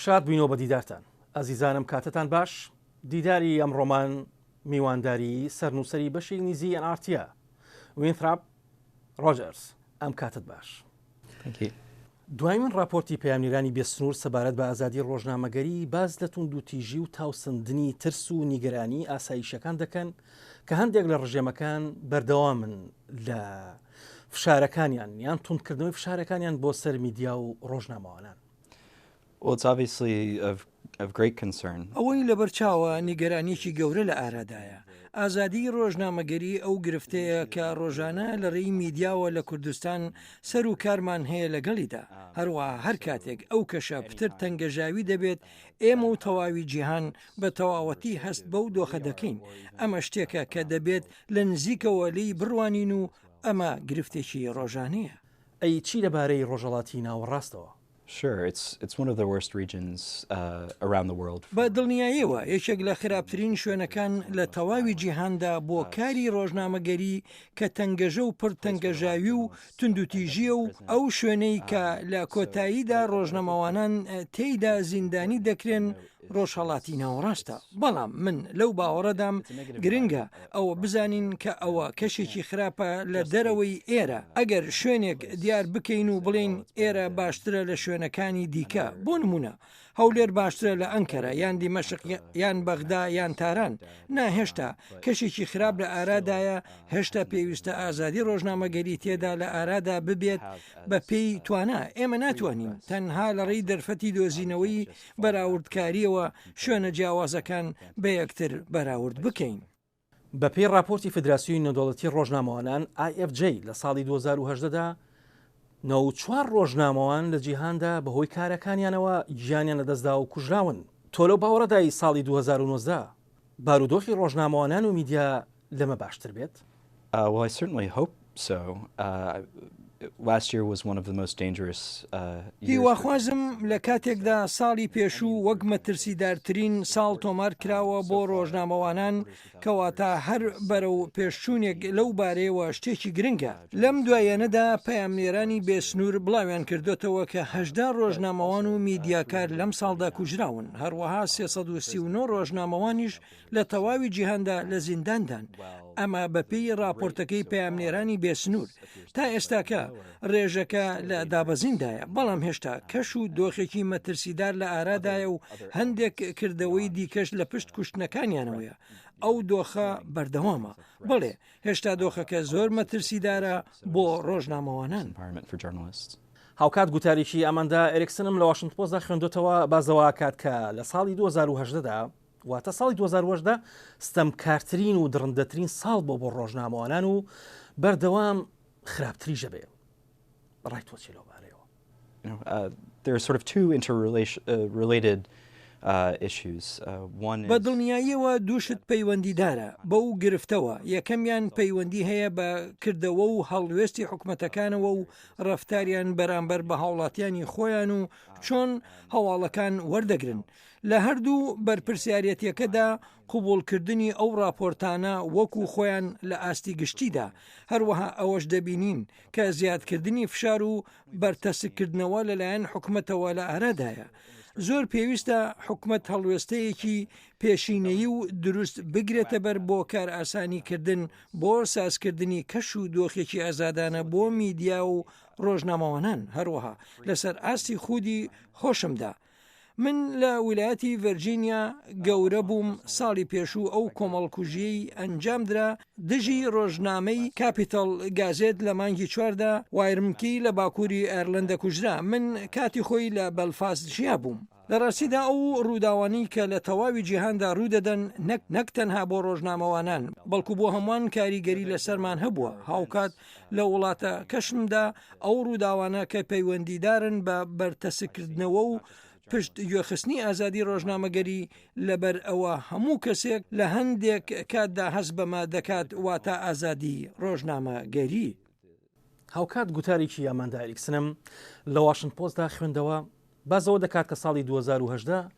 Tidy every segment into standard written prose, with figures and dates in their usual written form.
شاد بووینەوە بە دیدارتان ئازیزانم کاتتان باش دیداری ئەمڕۆمان میوانداری سەرنووسەری بەشی ئینگلیزی ئێن ئاڕ تیە وینثراپ ڕۆجەرز ئەم کاتت باش. دوایین ڕاپۆرتی پەیامنێرانی بێسنوور سەبارەت بە ئازادی ڕۆژنامەگەری باس لە توندوتیژی و تاوسەندنی ترس و نیگەرانی ئاسایشەکان دەکەن کە هەندێک لە ڕژێمەکان بەردەوامن لە فشارەکانیان یان توندکردنەوەی فشارەکانیان بۆ سەر میدیا و ڕۆژنامەوانان. Well, it's obviously of, of great concern. ئەوەی لەبەرچاوە نیگەرانییەکی گەورە لە ئارادایە. ئازادیی ڕۆژنامەگەری ئەو گرفتەیە کە ڕۆژانە لە ڕێی میدیاوە لە کوردستان سەر و کارمان هەیە لەگەڵیدا. هەروەها هەر کاتێک ئەو کەشە پتر تەنگەژاوی دەبێت، ئێمە و تەواوی جیهان بە تەواوەتی هەست بەو دۆخە دەکەین. ئەمە شتێکە کە دەبێت لە نزیکەوە لێی بڕوانین و ئەمە گرفتێکی ڕۆژانەیە. ئەی چی لەبارەی ڕۆژهەڵاتی ناوەڕاستەوە؟ Sure, it's it's one of the worst regions uh, around the world. بە دڵنیاییەوە یەکێک لە خراپترین شوێنەکان لە تەواوی جیهاندا بۆ کاری ڕۆژنامەگەری کە تەنگەژە و پڕ تەنگەژاوی و توندوتیژییە و ئەو شوێنەی کە لە کۆتاییدا ڕۆژنامەوانان تێیدا زیندانی دەکرێن ڕۆژهەڵاتی ناوەڕاستە، بەڵام من لەو باوەڕەدام گرنگە ئەوە بزانین کە ئەوە کەشێکی خراپە لە دەرەوەی ئێرە، ئەگەر شوێنێک دیار بکەین و بڵێین ئێرە باشترە لە شوێنەکانی دیکە، بۆ نموونە هەولێر باشترە لە ئەنکەرە یان دیمەشق یان بەغدا یان تاران، نا هێشتا کەشێکی خراپ لە ئارادایە، هێشتا پێویستە ئازادی ڕۆژنامەگەری تێدا لە ئارادا ببێت بە پێی توانا، ئێمە ناتوانین تەنها لە ڕێی دەرفەتی دۆزینەوەی بەراوردکارییەوە شوێنە جیاوازەکان بە یەکتر بەراورد بکەین. بەپێی ڕاپۆرتی فیدراسیۆنی نێودەوڵەتی ڕۆژنامەوانان، IFJ، لە ساڵی 2018 دا 94 ڕۆژنامەوان لە جیهاندا بەهۆی کارەکانیانەوە گیانیان لەدەستدا و کوژراون. تۆ لەو باوەڕەدای ساڵی 2019 بارودۆخی ڕۆژنامەوانان و میدیا لەمە باشتر بێت؟ Well, I certainly hope so. Last year was one of the most dangerous years. هیواخوازم لە کاتێکدا ساڵی پێشوو وەک مەترسیدارترین ساڵ تۆمار کراوە بۆ ڕۆژنامەوانان، کەواتە هەر بەرەو پێشچوونێک لەو بارەیەوە شتێکی گرنگە. لەم دواییانەدا پەیامنێرانی بێسنوور بڵاویان کردۆتەوە کە 18 ڕۆژنامەوان و میدیاکار لەم ساڵدا کوژراون، هەروەها 339 ڕۆژنامەوانیش لە تەواوی جیهاندا لە زینداندان، ئەمە بەپێی ڕاپۆرتەکەی پەیامنێرانی بێسنوور. تا ئێستاکە ڕێژەکە لە دابەزیندایە، بەڵام هێشتا کەش و دۆخێکی مەترسیدار لە ئارادایە و هەندێک کردەوەی دیکەش لە پشت کوشتنەکانیانەوەیە. ئەو دۆخە بەردەوامە. بەڵێ، هێشتا دۆخەکە زۆر مەترسیدارە بۆ ڕۆژنامەوانان. هاوکات گوتارێکی ئاماندا ئێریکسنم لە واشنتن پۆستدا خوێندۆتەوە، باس لەوە ئەکات کە لە ساڵی 2018 دا واتە ساڵی 2018 ستەمکارترین و دڕندەترین ساڵ بۆ بۆ ڕۆژنامەوانان و بەردەوام خراپتریش دەبێ. ڕای تۆ چیە لەو بارەیەوە؟ There are sort of two interrelated issues. One is. بە دڵنیاییەوە دوو شت پەیوەندیدارە بەو گرفتەوە، یەکەمیان پەیوەندی هەیە بە کردەوە و هەڵوێستی حکومەتەکانەوە و ڕەفتاریان بەرامبەر بە هاوڵاتیانی خۆیان و چۆن هەواڵەکان وەردەگرن، لە هەردوو بەرپرسیارێتیەکەدا قبوڵکردنی ئەو ڕاپۆرتانە وەکو خۆیان لە ئاستی گشتیدا، هەروەها ئەوەش دەبینین کە زیادکردنی فشار و بەرتەسککردنەوە لەلایەن حکومەتەوە لە ئارادایە. زۆر پێویستە حکومەت هەڵوێستەیەکی پێشینەیی و دروست بگرێتەبەر بۆ کارئاسانیکردن بۆ سازکردنی کەش و دۆخێکی ئازادانە بۆ میدیا و ڕۆژنامەوانان، هەروەها لەسەر ئاستی خودی خۆشمدا من لە ویلایەتی ڤێرجینیا گەورە بووم، ساڵی پێشوو ئەو کۆمەڵکوژییەی ئەنجامدرا دژی ڕۆژنامەی کاپیتەڵ گازێت لە مانگی چواردا وایرمکی لە باکووری ئایرلەندە کوژرا، من کاتی خۆی لە بەلفاست ژیابووم. لە ڕاستیدا ئەو ڕووداوانەی کە لە تەواوی جیهاندا ڕوودەدەن نەک نەک تەنها بۆ ڕۆژنامەوانان بەڵکو بۆ هەمووان کاریگەری لەسەرمان هەبووە، هاوکات لە وڵاتەکەشمدا ئەو ڕووداوانە کە پەیوەندیدارن بە بەرتەسککردنەوە و پشت گوێخستنی ئازادی ڕۆژنامەگەری، لەبەر ئەوە هەموو کەسێک لە هەندێک کاتدا هەست بەمە دەکات واتە ئازادی ڕۆژنامەگەری. هاوکات گوتارێکی ئاماندا ئەریکسنم لە واشنتن پۆستدا خوێندەوە، باس لەوە دەکات کە ساڵی 2018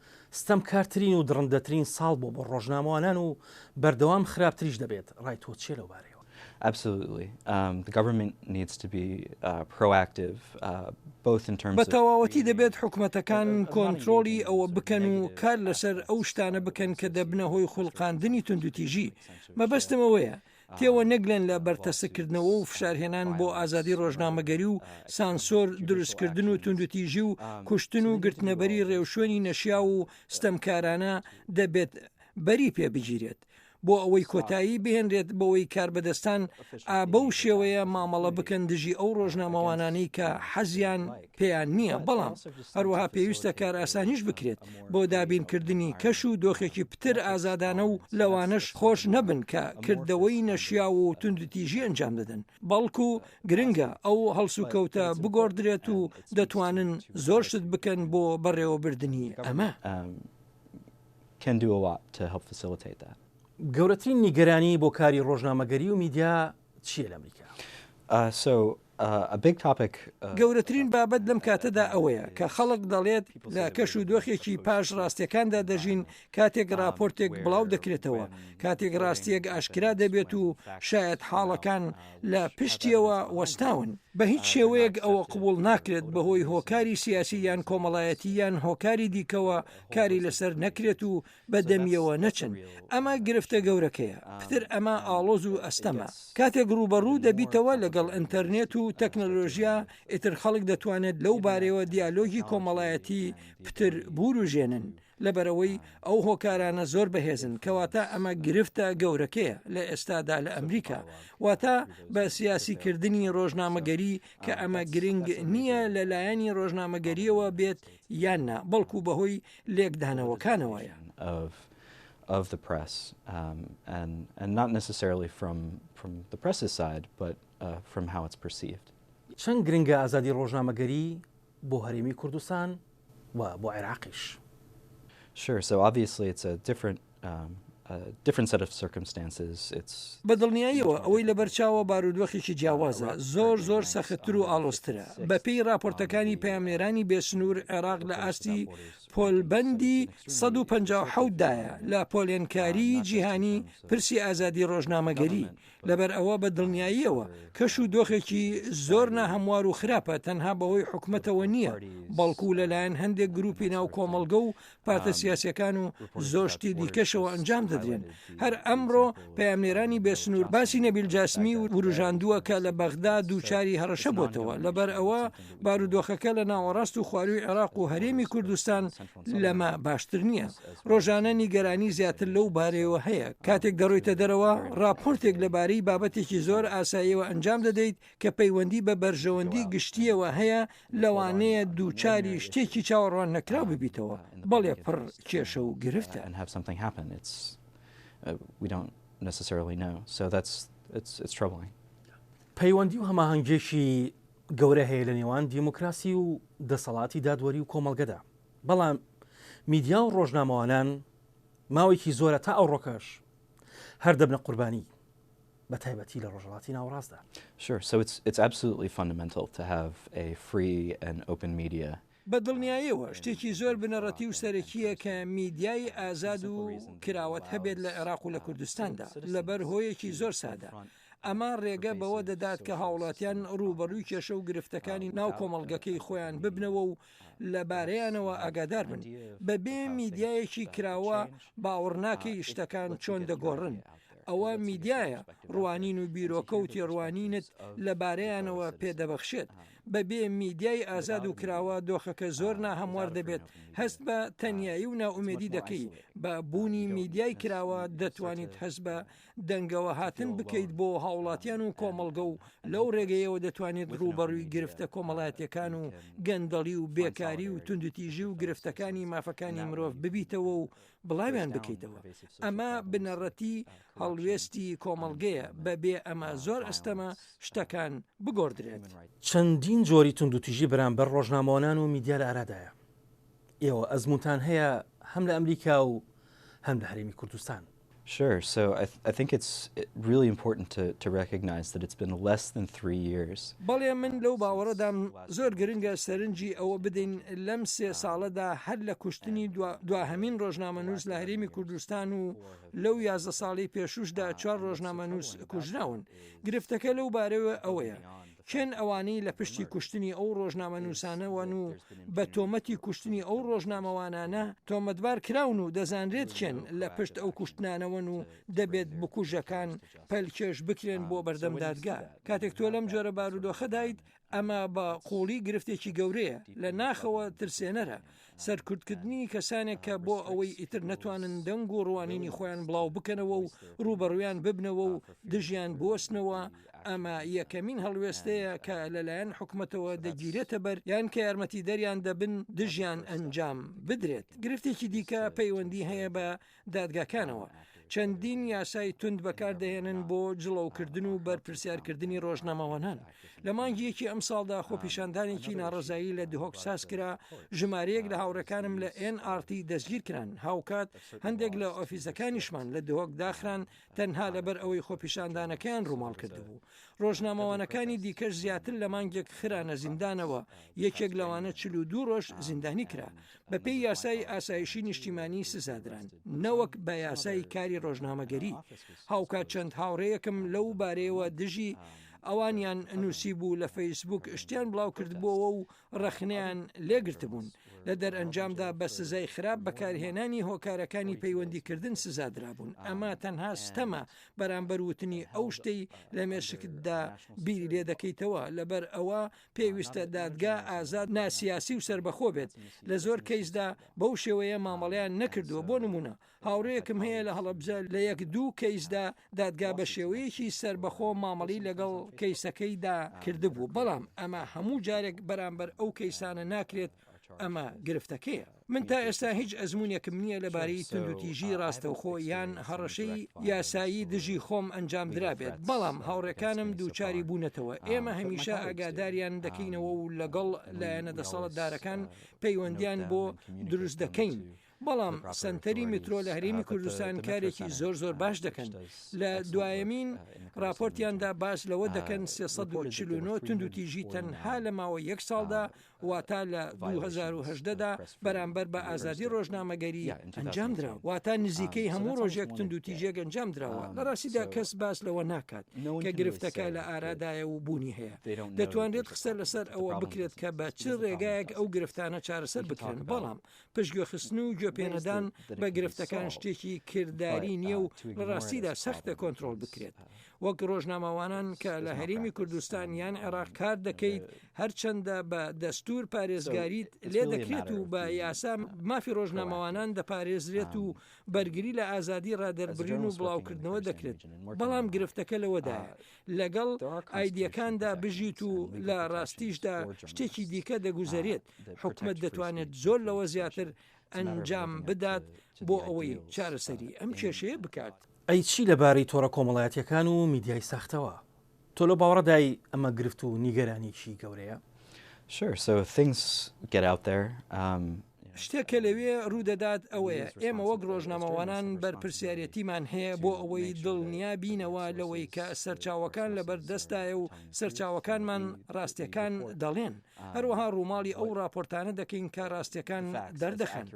ستەمکارترین و دڕندەترین ساڵ بووە بۆ ڕۆژنامەوانان و بەردەوام خراپتریش دەبێت، ڕای تۆ چییە لەو بارەیەوە؟ Absolutely. Um, the government needs to be uh, proactive, uh, both in terms بە تەواوەتی دەبێت حکومەتەکان کۆنترۆڵی ئەوە بکەن و کار لەسەر ئەو شتانە بکەن کە دەبنە هۆی خوڵقاندنی توندوتیژی. مەبەستم ئەوەیە تێوە نەگلێن لە بەرتەسککردنەوە و فشارهێنان بۆ ئازادی ڕۆژنامەگەری و سانسۆر دروستکردن و توندوتیژی و کوشتن و گرتنەبەری ڕێوشوێنی نەشیاو و ستەمکارانە دەبێت بەری پێ بگیرێت. بۆ ئەوەی کۆتایی بهێنرێت بەوەی کاربەدەستان ئا بەو شێوەیە مامەڵە بکەن دژی ئەو ڕۆژنامەوانانەی کە حەزیان پێیان نییە، بەڵام هەروەها پێویستە کارئاسانیش بکرێت بۆ دابینکردنی کەش و دۆخێکی پتر ئازادانە و لەوانەش خۆش نەبن کە کردەوەی نەشیاو و توندوتیژی ئەنجام دەدەن، بەڵکو گرنگە ئەو هەڵسوکەوتە بگۆڕدرێت و دەتوانن زۆر شت بکەن بۆ بەڕێوەبردنی ئەمە. can do a lot to help facilitate that. گەورەترین نیگەرانی بۆ کاری ڕۆژنامەگەری و میدیا چییە لە ئەمریکا؟ So a big topic. گەورەترین بابەت لەم کاتەدا ئەوەیە کە خەڵک دەڵێت لە کەش و دۆخێکی پاش ڕاستیەکاندا دەژین کاتێک ڕاپۆرتێک بڵاو دەکرێتەوە، کاتێک ڕاستیەک ئاشکرا دەبێت و شایەتحاڵەکان لە پشتیەوە وەستاون. بە هیچ شێوەیەک ئەوە قبوڵ ناکرێت بەهۆی هۆکاری سیاسی یان کۆمەڵایەتی یان هۆکاری دیکەوە کاری لەسەر نەکرێت و بە دەمیەوە نەچن. ئەمە گرفتە گەورەکەیە. پتر ئەمە ئاڵۆز و ئەستەمە. کاتێک ڕووبەڕوو دەبیتەوە لەگەڵ ئینتەرنێت و تەکنەلۆژیا، ئیتر خەڵک دەتوانێت لەو بارەیەوە دیالۆگی کۆمەڵایەتی پتر بوروژێنن. لەبەرئەوەی ئەو هۆکارانە زۆر بەهێزن، کەواتە ئەمە گرفتە گەورەکەیە لە ئێستادا لە ئەمریکا، واتە بە سیاسیکردنی ڕۆژنامەگەری کە ئەمە گرنگ نییە لە لایەنی ڕۆژنامەگەرییەوە بێت یان نا، بەڵکو بەهۆی لێکدانەوەکانەوەیە. of the press and and not necessarily from from the press's side but from how it's perceived. چەند گرنگە ئازادی ڕۆژنامەگەری بۆ هەرێمی کوردستان و بۆ عێراقیش؟ Sure, so obviously it's a different um, a different set of circumstances. It's بە دڵنیاییەوە ئەوەی لەبەرچاوە بارودۆخێکی جیاوازە، زۆر زۆر سەختتر و ئاڵۆزترە. بەپێی ڕاپۆرتەکانی پەیامنێرانی بێسنوور، عێراق لە ئاستی پۆلبەندی 157 دایە لە پۆلێنکاریی جیهانی پرسی ئازادی ڕۆژنامەگەری، لەبەر ئەوە بە دڵنیاییەوە کەش و دۆخێکی زۆر ناهەموار و خراپە تەنها بەهۆی حکومەتەوە نییە، بەڵکو لەلایەن هەندێک گروپی ناو کۆمەڵگە و پارتە سیاسیەکان و زۆر شتی دیکەشەوە ئەنجام دەدرێن. هەر ئەمڕۆ پەیامنێرانی بێسنوور باسی نەبیل جاسمی وروژاندووە کە لە بەغدا دووچاری هەڕەشە بۆتەوە. لەبەر ئەوە بارودۆخەکە لە ناوەڕاست و خوارووی عێراق و هەرێمی کوردستان لەمە باشتر نییە. ڕۆژانە نیگەرانی زیاتر لەو بارەیەوە هەیە. کاتێک دەڕۆیتە دەرەوە، ڕاپۆرتێک لەبارەی بابەتێکی زۆر ئاساییەوە ئەنجام دەدەیت کە پەیوەندی بە بەرژەوەندی گشتییەوە هەیە، لەوانەیە دووچاری شتێکی چاوەڕوان نەکراو ببیتەوە. بەڵێ پڕ کێشە و گرفتە. پەیوەندی و هەماهەنگییەکی گەورە هەیە لە نێوان دیموکراسی و دەسەڵاتی دادوەری و کۆمەڵگەدا، بەڵام میدیا و ڕۆژنامەوانان ماوەیەکی زۆرە تا ئەوڕۆکەش هەر دەبنە قوربانی بە تایبەتی لە ڕۆژهەڵاتی ناوەڕاستدا. Sure, so it's it's absolutely fundamental to have a free and open media. بە دڵنیایەوە شتێکی زۆر بنەڕەتی و سەرەکییە کە میدیای ئازاد و کراوەت هەبێت لە عێراق و لە کوردستاندا، لەبەر هۆیەکی زۆر سادە، ئەمە ڕێگە بەوە دەدات کە هاوڵاتیان ڕووبەڕووی کێشە و گرفتەکانی ناو کۆمەڵگەکەی خۆیان ببنەوە و لەبارەیانەوە ئاگادار بن. بەبێ میدیایەکی کراوە باوەڕ ناکەی شتەکان چۆن دەگۆڕن. ئەوە میدیایە ڕوانین و بیرۆکە و تێڕوانینت لەبارەیانەوە پێدەبەخشێت. بەبێ میدیای ئازاد و کراوە دۆخەکە زۆر ناهەموار دەبێت، هەست بە تەنیایی و نائومێدی دەکەی، بە بوونی میدیای کراوە دەتوانیت هەست بە دەنگەوە هاتن بکەیت بۆ هاوڵاتیان و کۆمەڵگە و لەو ڕێگەیەوە دەتوانێت ڕووبەڕووی گرفتە کۆمەڵایەتیەکان و گەندەڵی و بێکاری و توندوتیژی و گرفتەکانی مافەکانی مرۆڤ ببیتەوە و بڵاویان بکەیتەوە. ئەمە بنەڕەتی هەڵوێستی کۆمەڵگەیە، بەبێ ئەمە زۆر ئەستەمە شتەکان بگۆڕدرێت. چەندین جۆری توندوتیژی بەرامبەر ڕۆژنامەوانان و میدیا لە ئارادایە. ئێوە ئەزموونتان هەیە هەم لە ئەمریکا و هەم لە هەرێمی کوردستان. Sure. So I, th I think it's really important to, to recognize that it's been less than 3 years. بەڵێ من لەو باوەڕەدام زۆر گرنگە سەرنجی ئەوە بدەین لەم سێ ساڵەدا هەر لە کوشتنی دواهەمین ڕۆژنامەنووس لە هەرێمی کوردستان و لەو 11 ساڵی پێشوشدا چوار ڕۆژنامەنووس کوژراون. گرفتەکە لەو بارەوە ئەوەیە کێن ئەوانەی لە پشتی کوشتنی ئەو ڕۆژنامەنووسانەوەن و بە تۆمەتی کوشتنی ئەو ڕۆژنامەوانانە تۆمەتبار کراون و دەزانرێت کێن لە پشت ئەو کوشتنانەوەن و دەبێت بکوژەکان پەلکێش بکرێن بۆ بەردەم دادگا. کاتێک تۆ لەم جۆرە بارودۆخەدایت ئەمە بە قووڵی گرفتێکی گەورەیە، لە ناخەوە ترسێنەرە. سەرکوتکردنی کەسانێک کە بۆ ئەوەی ئیتر نەتوانن دەنگ و ڕوانینی خۆیان بڵاو بکەنەوە و ڕووبەڕوویان ببنەوە و دژیان بوەستنەوە، ئەمە یەکەمین هەڵوێستەیە کە لەلایەن حکومەتەوە دەگیرێتە بەر یان کە یارمەتیدەریان دەبن دژیان ئەنجام بدرێت. گرفتێکی دیکە پەیوەندی هەیە بە دادگاکانەوە چەندین یاسای توند بەکاردەهێنن بۆ جڵەوکردن و بەرپرسیارکردنی ڕۆژنامەوانان. لە مانگی یەکی ئەمساڵدا خۆپیشاندانێکی ناڕەزایی لە دهۆک سازکرا، ژمارەیەک لە هاوڕێکانم لە ئێن ئاڕ تی دەستگیرکران، هاوکات هەندێک لە ئۆفیسەکانیشمان لە دهۆک داخران تەنها لەبەر ئەوەی خۆپیشاندانەکەیان ڕووماڵ کردبوو. ڕۆژنامەوانەکانی دیکەش زیاتر لە مانگێک خرانە زیندانەوە، یەکێک لەوانە 42 ڕۆژ زیندانی کرا. بەپێی یاسای ئاسایشی نیشتیمانی سزادران، نەوەک بە یاسای کاری ڕۆژنامەگەری. هاوکات چەند هاوڕێیەکم لەو بارەیەوە دژی ئەوانیان نووسیبوو لە فەیسبووک شتیان بڵاوکردبووەوە و ڕەخنەیان لێگرتبوون. لە دەرئەنجامدا بە سزای خراپ بەکارهێنانی هۆکارەکانی پەیوەندیکردن سزادرابوون. ئەمە تەنها ستەمە بەرامبەر وتنی ئەو شتەی لە مێشکتدا بیری لێدەکەیتەوە. لەبەر ئەوە پێویستە دادگا ئازاد، ناسیاسی و سەربەخۆ بێت، لە زۆر کەیسدا بەو شێوەیە مامەڵەیان نەکردووە، بۆ نموونە هاوڕێیەکم هەیە لە هەڵەبجە لە یەک دوو کەیسدا دادگا بە شێوەیەکی سەربەخۆ مامەڵی لەگەڵ کەیسەکەیدا کردبوو، بەڵام ئەمە هەموو جارێک بەرامبەر ئەو کەیسانە ناکرێت، ئەمە گرفتەکەیە. من تا ئێستا هیچ ئەزموونێکم نییە لەبارەی توندوتیژی ڕاستەوخۆ یان هەڕەشەی یاسایی دژی خۆم ئەنجامدرابێت، بەڵام هاوڕێکانم دووچاری بوونەتەوە، ئێمە هەمیشە ئاگاداریان دەکەینەوە و لەگەڵ لایەنە دەسەڵتدارەکان پەیوەندیان بۆ دروستدەکەین، بەڵام سەنتەری میترۆ لە هەرێمی کوردستان کارێکی زۆر زۆر باش دەکەن، لە دوایەمین ڕاپۆرتیاندا باس لەوە دەکەن 349 توندوتیژی تەنها لە ماوەی یەک ساڵدا واتە لە 2018 دا بەرامبەر بە ئازادی ڕۆژنامەگەری ئەنجام دراوە، واتە نزیکەی هەموو ڕۆژێک توندوتیژێک ئەنجام دراوە، لە ڕاستیدا کەس باس لەوە ناکات کە گرفتەکە لە ئارادایە و بوونی هەیە، دەتوانرێت قسە لەسەر ئەوە بکرێت کە بە چ ڕێگایەک ئەو گرفتانە چارەسەر بکرێن، بەڵام پشتگوێخستن و گوێپێنەدان بە گرفتەکان شتێکی کرداری نییە و لە ڕاستیدا سەختە کۆنترۆڵ بکرێت. وەک ڕۆژنامەوانان کە لە هەرێمی کوردستان یان عێراق کار دەکەیت، هەرچەندە بە دەستوور پارێزگاریت لێ دەکرێت و بە یاسا مافی ڕۆژنامەوانان دەپارێزرێت و بەرگری لە ئازادی ڕادەربرین و بڵاوکردنەوە دەکرێت، بەڵام گرفتەکە لەوەدایە لەگەڵ ئایدیەکاندا بژیت و لە ڕاستیشدا شتێکی دیکە دەگوزەرێت، حکومەت دەتوانێت زۆر لەوە زیاتر ئەنجام بدات بۆ ئەوەی چارەسەری ئەم کێشەیە بکات. ئەی چی لەبارەی تۆڕە کۆمەڵایەتییەکان و میدیای ساختەوە؟ تۆ لەو باوەڕەدای ئەمە گرفت و نیگەرانییەکی گەورەیە؟ Sure, so things get out there. شتێک کە لەوێ ڕوودەدات ئەوەیە ئێمە وەک ڕۆژنامەوانان بەرپرسیارێتیمان هەیە بۆ ئەوەی دڵنیا بینەوە لەوەی کە سەرچاوەکان لەبەردەستدایە و سەرچاوەکانمان ڕاستیەکان دەڵێن. هەروەها ڕووماڵی ئەو ڕاپۆرتانە دەکەین کە ڕاستیەکان دەردەخەن.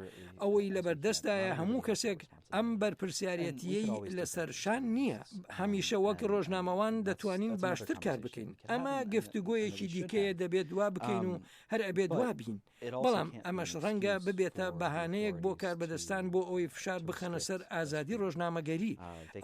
ئەوەی لەبەردەستدایە هەموو کەسێک ئەم بەرپرسیارێتییەی لەسەر شان نییە. هەمیشە وەک ڕۆژنامەوان دەتوانین باشتر کار بکەین. ئەمە گفتوگۆیەکی دیکەیە دەبێت وا بکەین و هەر ئەبێت وا بین. بەڵام ئەمەش ڕەنگە ببێتە بەهانەیەک بۆ کاربەدەستان بۆ ئەوەی فشار بخەنە سەر ئازادی ڕۆژنامەگەری.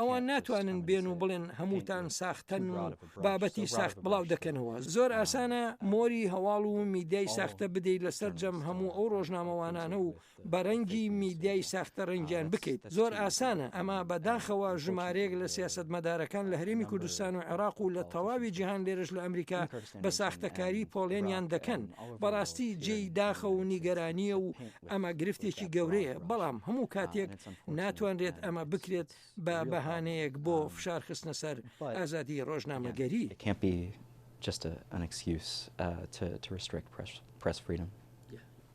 ئەوان ناتوانن بێن و بڵێن هەمووتان ساختەن و بابەتی ساخت بڵاو دەکەنەوە. زۆر ئاسانە مۆری هەواڵ و میدیای ساختە بدەیت لە سەرجەم هەموو ئەو ڕۆژنامەوانانە و بە رەنگی میدیای ساختە رەنگیان بکەیت زۆر ئاسانە، ئەما بە داخەوە ژمارەیەک لە سیاسەتمەدارەکان لە هەرێمی کوردستان و عێراق و لە تەواوی جیهان لێرەش لە ئەمریکا بە ساختەکاری پۆڵێنیان دەکەن، بەڕاستی جێی داخە و نیگەرانییە و ئەمە گرفتێکی گەورەیە، بەڵام هەموو کاتێک ناتوانرێت ئەمە بکرێت بە بەهانەیەک بۆ فشار خستنە سەر ئازادی ڕۆژنامەگەری.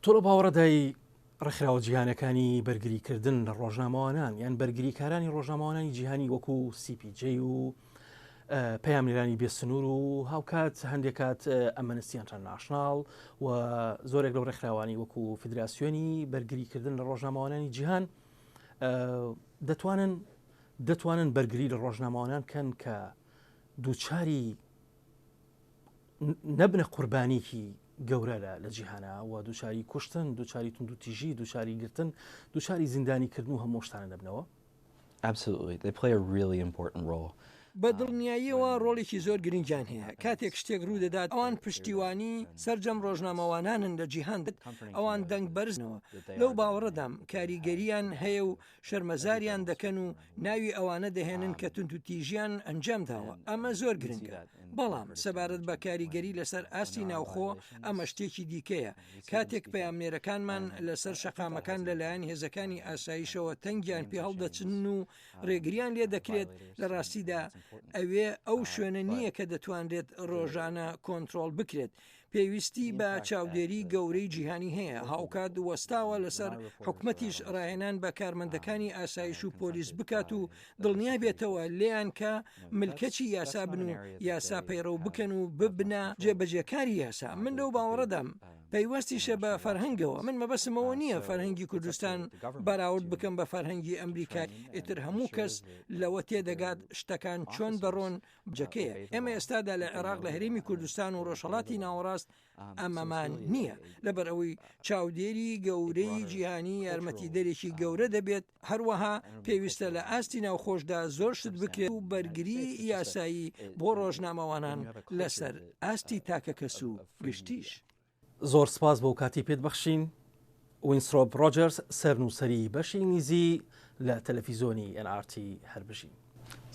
تۆ لەو باوەڕەدای؟ ڕێکخراوە جیهانەکانی بەرگریکردن لە ڕۆژنامەوانان یان بەرگریکارانی ڕۆژنامەوانانی جیهانی وەکو CPJ و پەیامنێرانی بێسنوور و هاوکات هەندێک کات ئەمەنستی ئینتەرناشناڵ و زۆرێک لەو ڕێکخراوانی وەکو فیدراسیۆنی بەرگریکردن لە ڕۆژنامەوانانی جیهان دەتوانن دەتوانن بەرگری لە ڕۆژنامەوانان کەن کە دووچاری نەبنە قوربانیکی گەورە لە لە جیهانا و دووچاری کوشتن، دووچاری توندوتیژی، دووچاری گرتن، دووچاری زیندانی کردن و هەموو شتانە نەبنەوە؟ Absolutely. They play a really important role. بە دڵنیاییەوە ڕۆڵێکی زۆر گرنگیان هەیە، کاتێک شتێک ڕوودەدات ئەوان پشتیوانی سەرجەم ڕۆژنامەوانانن لە جیهاندا، ئەوان دەنگ بەرزنەوە، لەو باوەڕەدام کاریگەرییان هەیە و شەرمەزاریان دەکەن و ناوی ئەوانە دەهێنن کە توندوتیژیان ئەنجامداوە، ئەمە زۆر گرنگە. بەڵام سەبارەت بە کاریگەری لەسەر ئاستی ناوخۆ، ئەمە شتێکی دیکەیە. کاتێک پەیامنێرەکانمان لەسەر شەقامەکان لەلایەن هێزەکانی ئاسایشەوە تەنگیان پێ هەڵدەچنن و ڕێگریان لێ دەکرێت، لە ڕاستیدا ئەوێ ئەو شوێنە نییە کە دەتوانرێت ڕۆژانە کۆنترۆڵ بکرێت. پێویستی بە چاودێری گەورەی جیهانی هەیە، هاوکات وەستاوە لەسەر حکومەتیش ڕاهێنان بە کارمەندەکانی ئاسایش و پۆلیس بکات و دڵنیابێتەوە لێیان کە ملکەچی یاسا بن و یاسا پەیڕەو بکەن و ببنە جێبەجێکاری یاسا، من لەو باوەڕەدام پەیوەستیشە بە فەرهەنگەوە، من مەبەستم ئەوە نییە فەرهەنگی کوردستان بەراورد بکەم بە فەرهەنگی ئەمریکا، ئیتر هەموو کەس لەوە تێدەگات شتەکان چۆن دەڕۆن جەکەیە. ئێمە ئێستادا لە عێراق لە هەرێمی کوردستان و ڕۆژهەڵاتی ناوەڕاست ئەمەمان نییە، لەبەرئەوەی چاودێری گەورەی جیهانی یارمەتیدەرێکی گەورە دەبێت، هەروەها پێویستە لە ئاستی ناوخۆشدا زۆر شت بکرێت و بەرگری یاسایی بۆ ڕۆژنامەوانان لەسەر ئاستی تاکەکەس و گشتیش. زۆر سپاس بۆ کاتی پێت بەخشین. وینسرۆپ ڕۆجەرز سەرنووسەری بەشی ئینگلیزی لە تەلەفیزۆنی ئێن ئاڕ تی هەر بژین.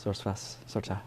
زۆر سپاس. زۆر چاک.